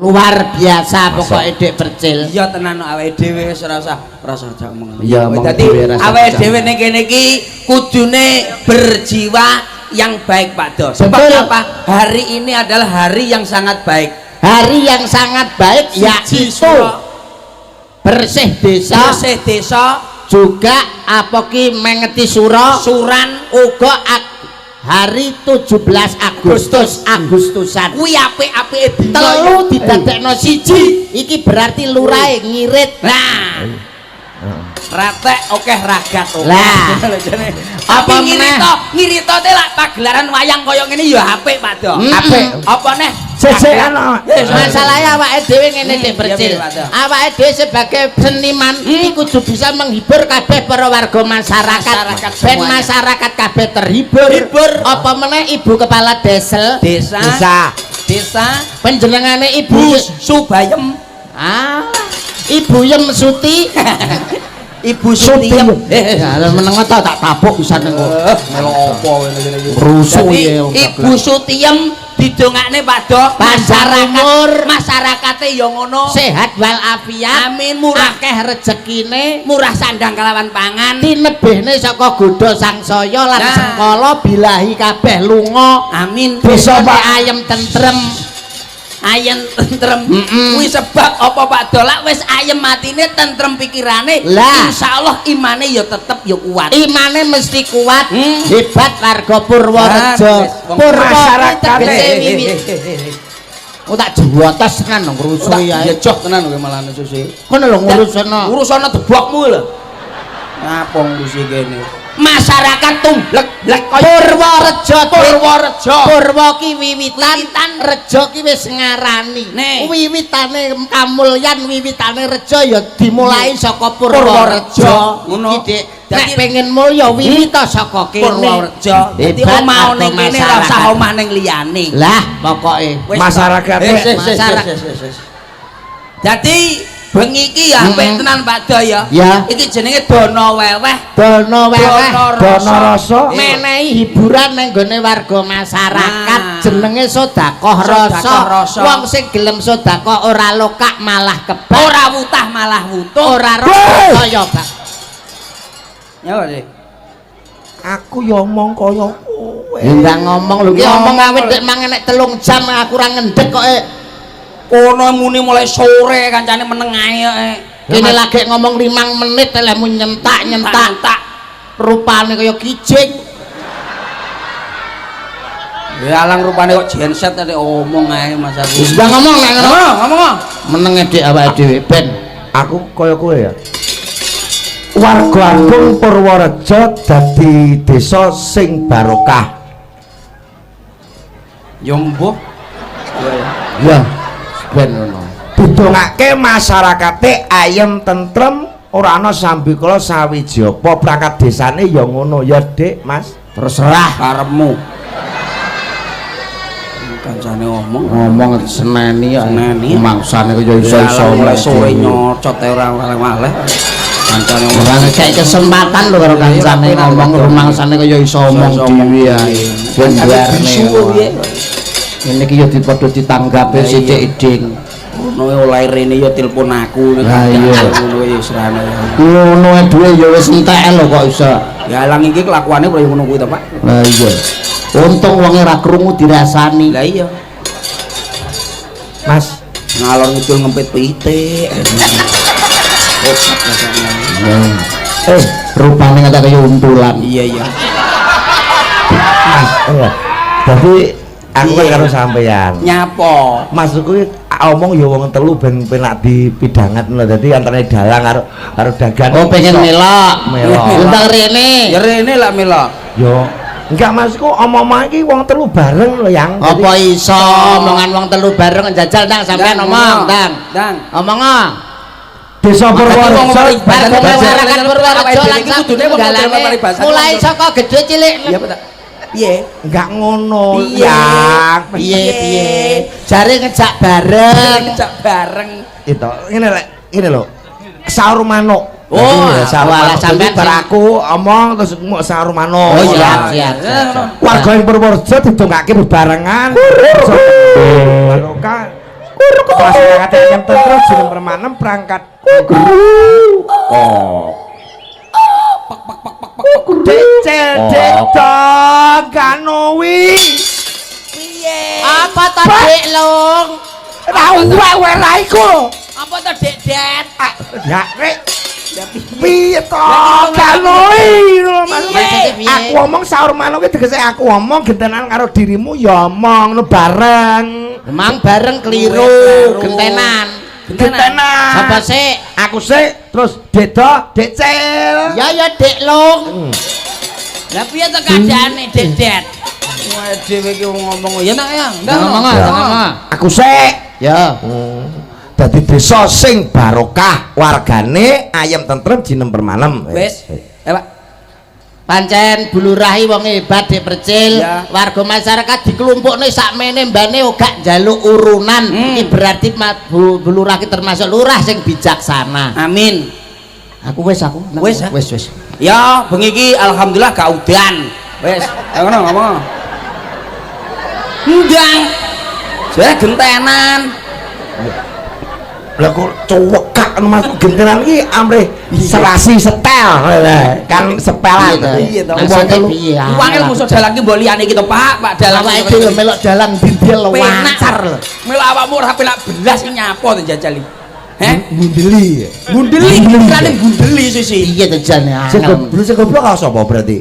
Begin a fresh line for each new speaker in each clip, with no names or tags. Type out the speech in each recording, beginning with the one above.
Luar biasa pokoknya, Dek Percil.
Iya tenan, awake dhewe wis ora usah jak omong.
Iya, omong
Dadi
dhewe ora usah
awake
jak.
Dhewe ning kene iki kudune berjiwa yang baik, Pak Do. Sebab apa? Hari ini adalah hari yang sangat baik.
Hari yang sangat baik
1
yaitu
Suro,
bersih desa,
bersih desa,
juga apa ki mengeti suro,
suran,
uga hari 17 Agustus, Agustusan.
Kuwi apik-apike dina.
Telu didadekno siji iki berarti lurahe ngirit.
Nah, ratek akeh, ragat akeh.
Lah.
Apa
Apa meneh?
Ngirito, ngirito te lak pagelaran wayang kaya ngene ya apik, Pak Do.
Apik.
Apa neh?
Sesek ana.
Masalahnya awake dhewe ngene, Dek Percil.
Iya, Pak Do.
Awake dhewe sebagai seniman iki kudu bisa menghibur kabeh para warga masyarakat.
Masyarakat
Ben
semuanya.
Masyarakat kabeh terhibur.
Hibur.
Apa meneh ibu kepala desel,
Desa,
Desa.
Desa
panjenengane ibu
Bu Subayem,
ah, Ibu Yem Suti.
Ibu Sutiem.
Eh, ya meneng ta, tak tapuk pisan kok.
Melo apa ngene iki?
Rusuh
Dadi,
ya.
Ibu Sutiem didongakne, Pak Do,
Panjang umur.
Masyarakate ya ngono.
Sehat walafiat.
Amin, murah
Akeh rezekine,
murah sandang kalawan pangan.
Tinebihne saka godha sangsaya lan
Nah.
sengkala, bilahi kabeh lunga.
Amin.
Desa, Pak.
Ayem tentrem.
Ayem tentrem. Kuwi sebab apa, Pak Dolak, wis ayem matine, tentrem pikirane,
Lah.
insyaallah imane ya tetep ya kuat.
Imane mesti kuat. Hebat warga Purworejo.
Wis, wong
Purwo kuwi
masyarakate.
tegese wiwit. Oh, tak juwotos tenan lho ngrusuhi
Ya
ae.
joh tenan kowe malah susi.
Kono lho ngurusono.
Urusono debokmu lho. Ngapa ngurusi kene? Masyarakat tumblek-blek kaya
Purworejo.
Purworejo.
Purwo ki wiwitan,
Wiwitan.
Rejo ki wis ngarani.
Nih.
Wiwitane kamulyan, wiwitane rejo ya dimulai saka Purworejo.
Purworejo. Ngono.
Iki, Dik, nek
Dadi-
pengen mulya wiwita saka kene.
Purworejo. Dadi
Hebat
omah
warga
ning kene ora usah
masyarakat.
omah ning liyane.
Lah, pokoke
Wis,
Masyarakate-
wis, wis, wis,
Masyarakat.
wis, wis, wis. Dadi bengi iki ya apik tenan, Pak Do, ya.
Ya.
Iki jenenge dono weweh,
Dono weweh,
dono
Dono rasa.
Menehi hiburan nang gone warga masyarakat
Nah.
jenenge sedekah rasa.
Sedekah rasa.
Wong sing gelem sedekah ora lokak malah kebak,
Ora wutah malah wutuh.
Ora rasa ya, Pak.
Ya sih.
Aku ya omong kaya kowe.
Ya ndang ngomong lho ki,
Ngomong
omong awit
lho.
dek mang enek 3 jam aku ora ngendhek kok eh.
Kono muni mulai sore kancane meneng ae kok.
Kene lagi ngomong 5 menit lehmu nyentak nyentak.
Nyentak.
Rupane kaya kijing.
Ya alang rupane kok genset tadi omong ae Mas aku.
Wis ndang ngomong nek ngono.
Ngomong, ngomong.
Meneng dik awake dhewe ben.
Aku kaya kowe ya. Warga Agung Purworejo dadi desa sing barokah.
Ya mbuh.
Ya ben ngono.
Didongake masyarakate ayem tentrem, ora ana sambikala sawiji apa, perangkat desane ya ngono ya, Dik, Mas.
Terserah.
Karepmu. Kancane ngomong.
Ngomong seneni ya.
Seneni.
Mangsane kaya iso-iso.
Ya, mulai sore nyocot ae ora waleh-waleh. Kancane ngomong.
Ora ngekek kesempatan lho karo kancane ngomong, rumangsane kaya iso omong dhewe ae. Ben
Kancane
biarne.
bisu piye?
Ini ki ya padha ditanggapi
Lah iya.
sithik iding.
Ngono oleh rene ya telepon aku nek
Lah iya.
ngono ya serane.
Ngono ae duwe ya wis entek lho kok iso.
Ya alang iki kelakuane ora ngono kuwi to, Pak.
Lah iya. Untung wonge ra krungu dirasani.
Lah iya.
Mas,
Ngalor ngidul ngempit pitik. Obat rasane.
eh
Rupane kata kaya untulan.
Iya iya.
Mas, iya. Dadi aku kan
Iya.
karo sampean.
Nyapo?
Maksudku iki omong ya wong telu ben penak dipidangat lho. Dadi antara dalang karo karo dagang.
Oh, pengen
iso.
melok.
Melok.
Undang rene.
Ya rene lah melok.
Yo enggak, maksudku omong-omong iki wong telu bareng lho yang.
Apa iso omongan wong telu bareng? Jajal ndang sampean
Ndang,
omong, ndang.
Ndang.
Omong ah.
Desa
Wong
Purworejo
Warga masyarakat Purworejo lan
iki kudune wong
sak mulai saka gedhe cilik.
Iya, Pak. Piye?
Enggak ngono,
Piye?
yang.
Piye piye? Jare ngejak bareng.
Ngejak bareng.
Itu ngene lek, ngene lho. Saur manuk.
Oh,
Dadi, ya, saur
walah,
manuk.
sampean
Jadi bar aku omong terus mau saur manuk.
Oh,
iya.
siap, siap, siap, siap.
Warga ing Purworejo didongake bebarengan. Barokah. Masyarakat ayem tentrem jeneng permanem perangkat. Oh. Decel dedong kanowi.
Piye?
Apa to, Dik Lung?
Ra uwe raiku.
Apa to, Dik Det?
Ya rek. Piye to kanowi lho Mas. Aku omong saur manuk iki tegese aku omong gentenan karo dirimu ya omong no bareng.
Emang bareng keliru, gentenan.
Gentenan.
Sapa sik?
Aku sik terus dedo decel.
Ya ya Dik Lung.
Lah piye to keadaane Dik Det? Wah dhewe iki ngomong ya nak ya.
Ngomong ngomong.
Aku sik.
Ya.
Dadi desa sing barokah, wargane ayem tentrem jinem permanem.
Wis. Pak.
Pancen Bu Lurah iki wong hebat Dik Percil. Warga masyarakat dikelumpukne sakmene mbane ora njaluk urunan. Iki berarti Bu Lurah iki termasuk lurah sing bijaksana.
Amin.
Aku wis aku.
Wis
wis wis.
Ya, bengi iki alhamdulillah gak udan. Wis, ngono ngomong. Ndang. Jare gentenan.
Lah kok cowekak Mas gentenan iki amrih serasi setel kan sepelan.
Iya to.
Wong piye?
Wangel musuh dalang ki mbok liyane iki to, Pak. Pak dalang
awake dhewe melok dalang dindel lancar lho.
Melok awakmu ora pelak belas iki nyapa to jajal iki. Heh?
Bundeli.
Bundeli, pikirane bundeli sisi.
Iya to jane.
Sing goblok sing goblok karo sapa berarti?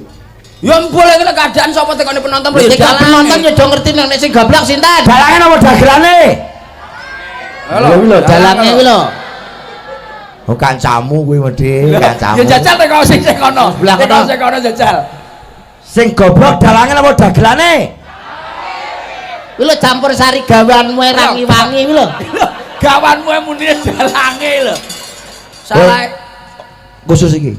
Ya boleh kena keadaan sapa tekone penonton lho ya
dalang. Penonton ya do ngerti nek sing goblok sinten.
Dalange napa dagelane?
Lho lho dalange kuwi lho.
Oh kancamu kuwi medhi, kancamu.
Ya jajal teko sing kono. Teko sing kono jajal.
Sing goblok dalange napa dagelane?
Kuwi lho campur sari gawanmu ra ngiwangi kuwi lho.
Gawanmu muni dalange lho. Salah
khusus iki.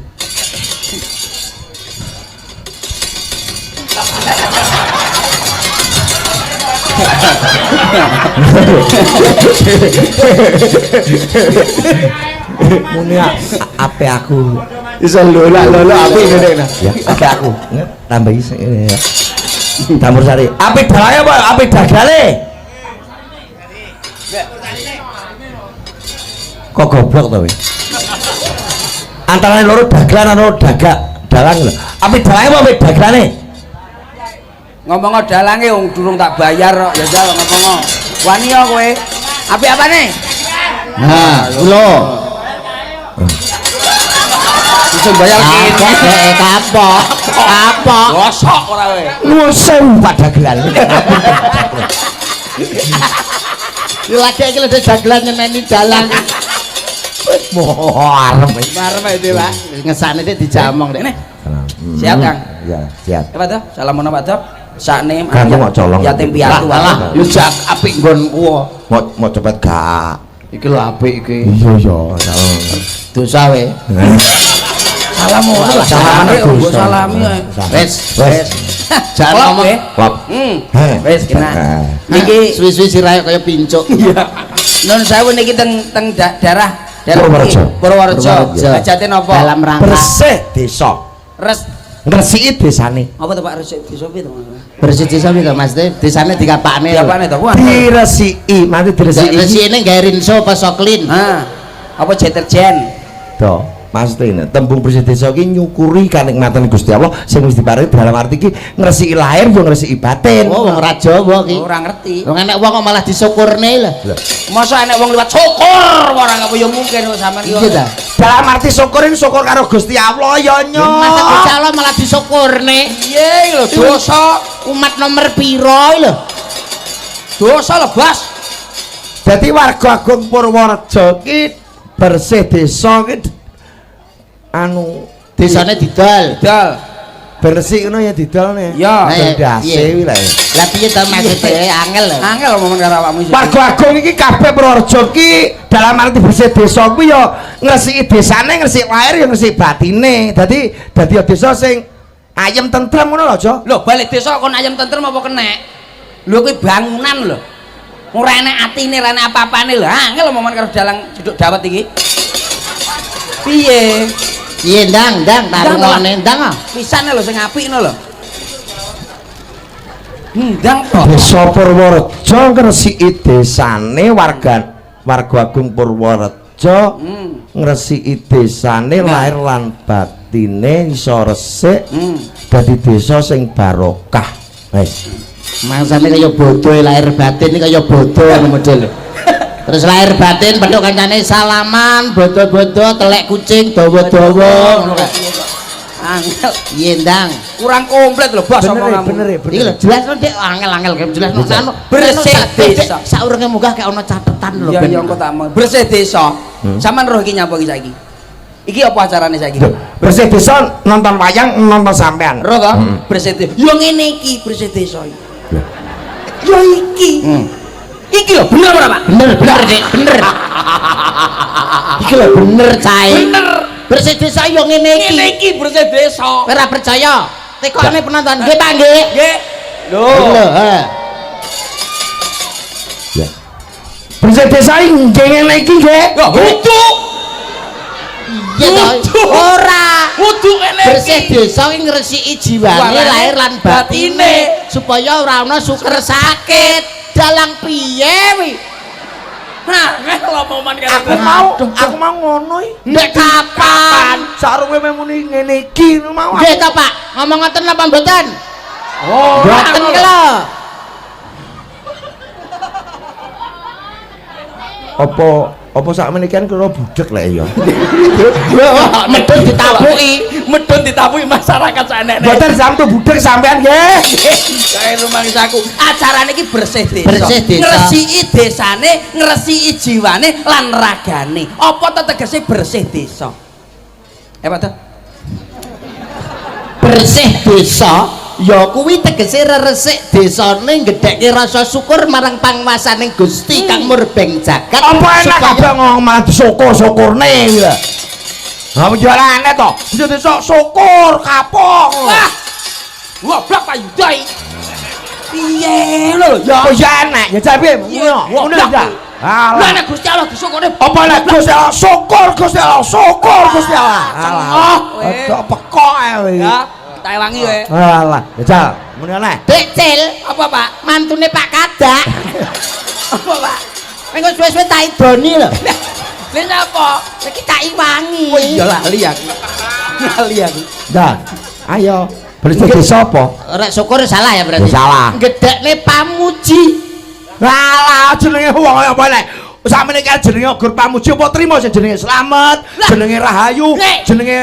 Muni ape aku
iso lolak-lolok apik ngene.
Ya, ape aku. Tambahi ya. Campur sari. Ape dalange apa ape dagale? Kok goblok to kowe? Antarane loro dagelan ana dagak dalang lho. Ape dalange apa ape dagelane?
Ngomong dalange wong durung tak bayar kok ya jal ngomong. Wani ya kowe. Apik apane?
Nah, lho.
Iso bayar
kene. Kapok. Kapok.
Gosok ora kowe.
Nuwun sewu Pak dagelan.
Yo lagi iki lho dagelan nyeneni dalang.
Marem.
Marem itu, Pak.
Ngesane dik dijamong dik.
Siap, Kang.
Ya, siap.
Apa to? Salam ana Pak Dop. Sakne
yatim
piatu.
Lah, yo jak apik nggonku.
Mau cepet gak?
Iki lho apik iki.
Iya iya.
Dosa we.
Salam ora. Salam salami.
Wis, wis. Jangan ngomong.
Wis kena. Niki
suwi-suwi sirahe kaya pincuk.
Iya. Nun sewu niki teng teng daerah
Purworejo.
Purworejo. Hajate napa?
Dalam rangka
bersih desa.
Res
ngresiki desane.
Apa to Pak resik desa piye to?
Bersih desa piye to Mas? Desane dikapakne.
Dikapakne to.
Diresiki, mati diresiki.
Resikine gawe rinso apa soklin?
Ha. Apa deterjen?
To. Maksudnya tembung bersih desa iki nyukuri kanikmatan Gusti Allah sing wis diparingi dalam arti iki ngresiki lahir yo ngresiki batin.
Oh wong ora Jawa iki.
Ora ngerti.
Wong enek wong kok malah disyukurne lho.
Masa enek wong liwat syukur ora apa ya mungkin kok sampean iki.
Iya ta.
Dalam arti syukur iki syukur karo Gusti Allah ya nyo.
Masa Gusti Allah malah disyukurne.
Piye lho dosa
umat nomor pira lho.
Dosa lho, Bos.
Dadi warga Agung Purworejo iki bersih desa iki anu
desane didol.
Didol.
Bersih ngono ya didol ne.
Ya,
ndase kuwi lho.
Lah piye to maksude angel lho.
Angel omongan karo awakmu iki.
Warga Agung iki kabeh Purworejo iki dalam arti bersih desa kuwi ya ngresiki desane, ngresiki lahir ya ngresiki batine. Dadi dadi desa sing ayem tentrem ngono lho, Jo.
Lho, balik desa kon ayem tentrem apa kenek? Lho kuwi bangunan lho. Ora enek atine, ora enek apa-apane lho. Angel omongan karo dalang jeduk dawet iki. Piye?
Piye ndang ndang tarungane ndang ah.
Pisane lho sing apik ngono lho. Ndang to.
Desa Purworejo ngresiki desane warga warga Agung Purworejo ngresiki desane lahir lan batine iso resik dadi desa sing barokah. Wis.
Mangsane kaya bodho lahir batin iki kaya bodho ngono model. Terus lahir batin petuk kancane salaman, bodho-bodho, telek kucing dawa-dawa ngono kae.
Angel.
Piye ndang?
Kurang komplit lho, Bos,
Bener
omonganmu.
bener
Iki
bener.
lho jelas lho Dik, angel-angel kayak jelas
Bisa.
anu
Bersih desa.
Saurunge munggah kayak ono catetan lho
Iya
ben.
iya engko tak omong. Bersih desa. Sampeyan roh iki nyapa iki saiki? Iki apa acarane saiki?
Loh, bersih desa nonton wayang nonton sampean.
Roh to? Bersih desa. Yo ngene iki bersih desa iki. Yo iki. Iki lho bener ora, Pak?
Bener bener Dik, bener. Iki lho bener cae.
Bener.
Bersih desa yo ngene iki.
Ngene iki bersih desa.
Kowe ora percaya? Tekokne penonton. Nggih, Pak nggih.
Nggih. Lho.
Lho, ha.
Ya. Bersih desa iki nggih ngene iki nggih.
Yo kudu.
Iya to.
Kudu.
Ora.
Kudu ngene iki.
Bersih desa iki ngresiki jiwane
Jiwane,
lahir lan batine
batine.
supaya ora ana suker sakit. Dalang piye wi?
Nah, ngel omongan karo
Aku mau ngono iki.
Ndek kapan?
Sarunge muni ngene iki mau.
Nggih to, Pak. Ngomong ngoten napa mboten?
Oh,
Mboten ki lho.
Apa apa sakmene kan kira budek lek ya.
Medun ditapuki.
Medun ditapuki masyarakat saenekne.
Mboten sampe budek sampean nggih.
Kae rumangsaku. Acarane iki bersih desa.
Bersih desa.
Ngresiki desane, ngresiki jiwane lan ragane. Apa to tegese bersih desa? Eh, Pak to?
Bersih desa ya kuwi tegese reresik desane ngedhekke rasa syukur marang panguwasaning Gusti kang murbeng jagat.
Apa enak kabeh ngomong malah disyukur-syukurne iki lho. Ha yo ora aneh to. Bersih desa syukur kapok.
Wah. Goblok Pak Yuda iki. Piye lho ya?
Oh ya enak, ya jar piye? Ngono. Ngono ya.
Lah
Alah.
nek Gusti Allah disyukure
Apa nek Gusti Allah syukur Gusti Allah syukur Gusti Allah.
Cengoh kowe.
Alah. Pekok ae kowe.
Ya, tak ewangi kowe.
Alah, ya jal, muni aneh.
Dek Cil,
Apa, Pak?
mantune Pak Kadak.
Apa, Pak?
Engko suwe-suwe tak idoni lho.
Lha nyapa?
Iki tak iwangi.
Oh iya lali aku. Lali aku.
Dah. Ayo, bersih desa apa?
Ora syukur salah ya berarti.
Ya, salah.
Gedhekne pamuji.
Alah, jenenge wong kaya apa nek sakmene kan jenenge gur pamuji apa trimo sing jenenge Slamet, jenenge Rahayu,
Nek.
jenenge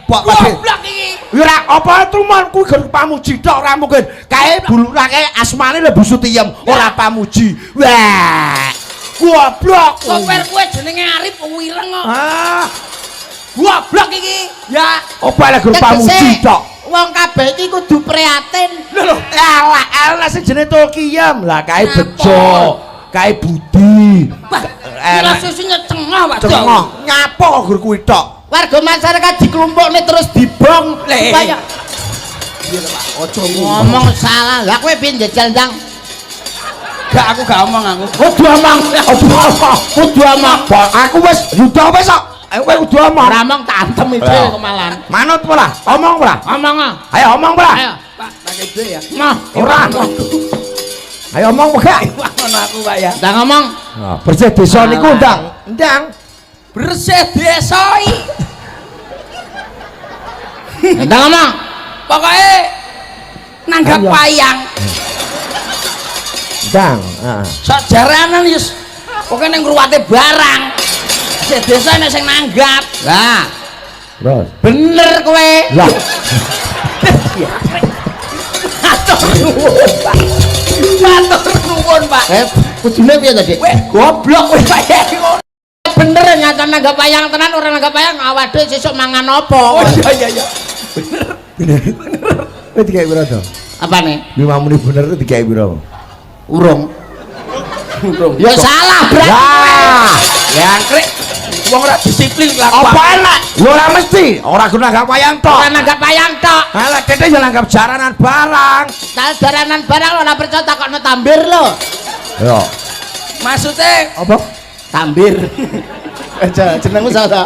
Pak Pade.
Goblok iki.
Ya ora apa trimo kuwi gur pamuji tok ora mungkin. Kae bulurah kae asmane lho Bu Sutiyem, ora pamuji. Wah. Goblok.
Sopir kowe jenenge Arif wireng kok.
Ah,
Goblok iki. Ya.
apa lek gur pamuji tok.
Wong kabeh iki kudu prihatin.
Lho lho, alah alah sing jenenge Tulkiyem. Lah kae
Napa?
Bejo, kae Budi.
Wah,
Enak.
kira cengah Pak.
Cengah. Nyapa kok gur kuwi tok?
Warga masyarakat dikelompokne terus dibong
Leh.
supaya
Aja
ngomong salah. Lah kowe piye njajal ndang?
Gak aku gak omong aku.
Kudu omong.
Kudu omong.
Kudu omong.
Aku wis yuda wis kok. Ayo kowe kudu omong.
Ora omong tak antem iki
Lah.
kemalan.
Manut ora? Omong ora?
Omong ah.
Ayo omong ora?
Ayo.
Pak, pakai duit ya.
Moh.
Ora. Ayo omong gak?
Wah, ngono aku Pak ya.
Ndang ngomong.
Bersih desa niku ndang. Ndang.
Bersih desa iki.
Ndang ngomong.
Pokoke nanggap
Ayo.
wayang.
Ndang. Heeh.
Sok jaranan yus. Pokoke ning ngruwate barang. Bersih desa nek sing nanggap.
Lah,
Terus.
bener kowe.
Lah,
Matur nuwun, Pak. Matur nuwun, Pak.
Eh, kudune piye to, Dik?
Kowe goblok kowe Pak. Ya, ngono.
Bener nyata nanggap wayang tenan ora nanggap wayang awake sesuk mangan apa?
Oh iya iya iya.
bener. Kowe dikai piro to?
Apane?
Lima muni bener itu dikai piro?
Urung. Ya salah berarti.
Lah,
Jangkrik. Wong ora disiplin kelakuan.
apa enak? Lho ora mesti, ora guna nanggap wayang tok.
Ora nanggap wayang tok.
Alah kene ya nanggap jaranan barang.
Jaranan barang ora percaya takokno tambir lho.
Yo.
Maksudnya
Apa?
Tambir. Aja jenengmu sapa ta?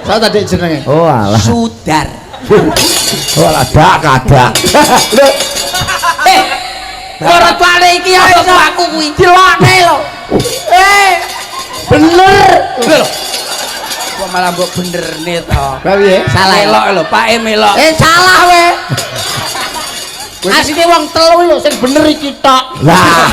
Sapa tadi jenenge?
Oh alah.
Sudar.
Oh alah dak kadak.
Eh,
Ora tuane iki ya iso
aku kuwi.
Dilokne lho. Bener.
Lho. Kok malah mbok benerne to.
Piye? Salah.
Melok lho, Pake melok.
Salah we. Asline wong telu lho sing bener iki tok.
Lah.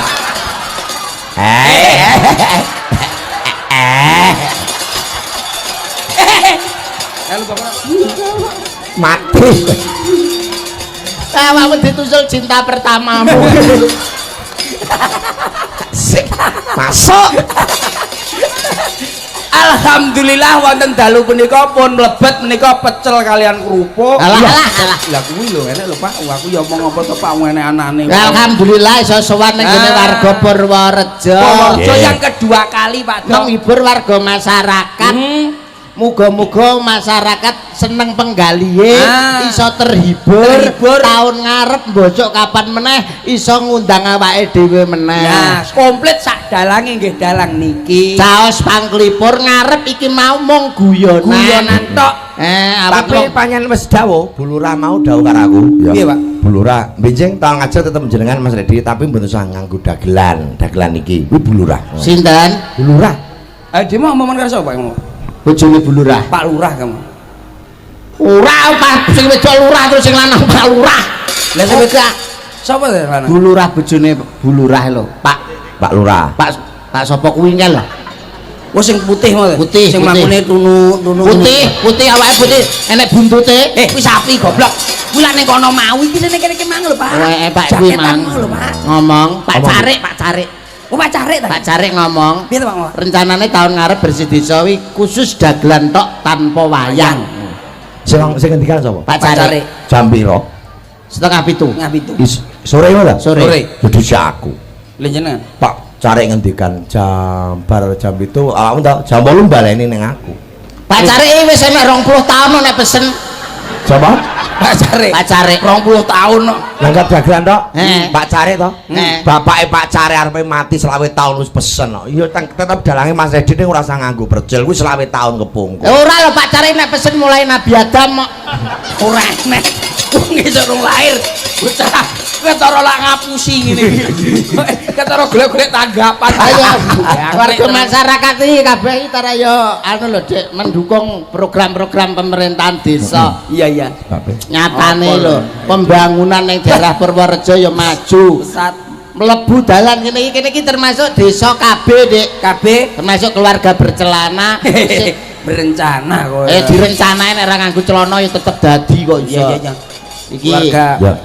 Mati.
Awakmu ditusul cinta pertamamu.
Sik. Masuk.
Alhamdulillah wonten dalu punika pun mlebet menika pecel kalian kerupuk.
Alah alah alah.
Lah kuwi lho enek lho Pak, aku ya omong apa to Pak enek anane.
Alhamdulillah iso sowan ning gone warga Purworejo.
Purworejo yang kedua kali Pak Dok.
Menghibur warga masyarakat. Muga-muga masyarakat seneng penggalihe, iso terhibur, tahun ngarep mbocok kapan meneh iso ngundang awake dhewe meneh.
Nah, komplit sak dalange nggih dalang niki.
Caos pangklipur ngarep iki mau mung guyonan.
Guyonan tok.
Tapi panjen wis dawuh, Bu Lurah mau dawuh karo aku.
Piye, Pak?
Bu Lurah, benjing tahun ngajar tetep jenengan Mas Redi, tapi mboten usah nganggo dagelan, dagelan iki. Kuwi Bu Lurah.
Sinten?
Bu Lurah.
Dia mau omongan karo sapa, Pak?
Bojone Bu Lurah.
Pak Lurah kamu.
Ora, Pak, sing wedok lurah terus sing lanang Pak Lurah.
Lah sing wedok sapa to lanang?
Bu Lurah bojone Bu Lurah lho, Pak.
Pak Lurah.
Pak sapa kuwi kae lho?
Oh sing putih mau.
Putih,
sing mlakune tunu-tunu.
Putih, putih awake putih, enek buntute.
Kuwi sapi goblok. Kuwi lak ning kono mau iki sing kene iki mang lho, Pak.
Pak kuwi mang.
Lho, Pak.
Ngomong, Pak Carik, Pak Carik.
Oh, Pak Carik ta?
Pak Carik ngomong.
Piye to, Pak?
Rencanane tahun ngarep bersih desa wi khusus dagelan tok tanpa wayang.
Sing ngendikan sapa?
Pak Carik.
Jam piro?
6:30.
6:30. Sore ngono ta?
Sore.
Kudu aku.
Lha jenengan?
Pak Carik ngendikan jam bar jam 7, awakmu ta jam 8 baleni ning aku.
Pak Carik wis enek 20 tahun nek pesen.
Sapa?
Pak Carik.
Pak Carik
20 tahun kok.
Nanggap dagelan tok? Pak Carik to? Bapake Pak Carik arepe mati 25 tahun wis pesen kok. Ya tetep dalange Mas Edi ning ora usah nganggo percil kuwi 25 tahun kepungkur.
Ora lho Pak Carik nek pesen mulai Nabi Adam kok.
Ora enek. Wong iso rong lahir. Bocah ketara lak ngapusi ngene iki. Ketara golek-golek tanggapan.
Ayo warga masyarakat iki kabeh iki tara yo anu lho Dik, mendukung program-program pemerintahan desa.
Iya iya.
Nyatane lho, pembangunan ning daerah Purworejo ya maju.
Pesat.
Mlebu dalan kene iki, kene iki termasuk desa KB, Dik.
KB
termasuk keluarga bercelana.
Berencana kok.
Direncanain nek ora nganggo celana ya tetep dadi kok iso.
Iya iya.
Iki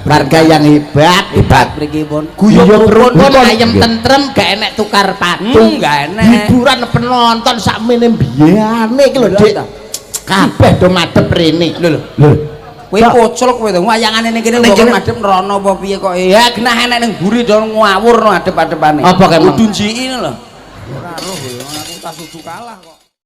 warga yang hebat,
hebat
mriki pun.
Guyub rukun, ayem tentrem, gak enek tukar patung,
gak enek.
Hiburan penonton sakmene mbiyane iki lho, Dik. Kabeh do madhep rene.
Lho lho. Kowe pocol kowe to, wayangane ning kene kok madhep nrono apa piye kok. Ya genah enek ning mburi do ngawur no adep-adepane.
Apa kemeng?
Kudu njiki lho. Ora roh kowe, aku tas udu kalah kok.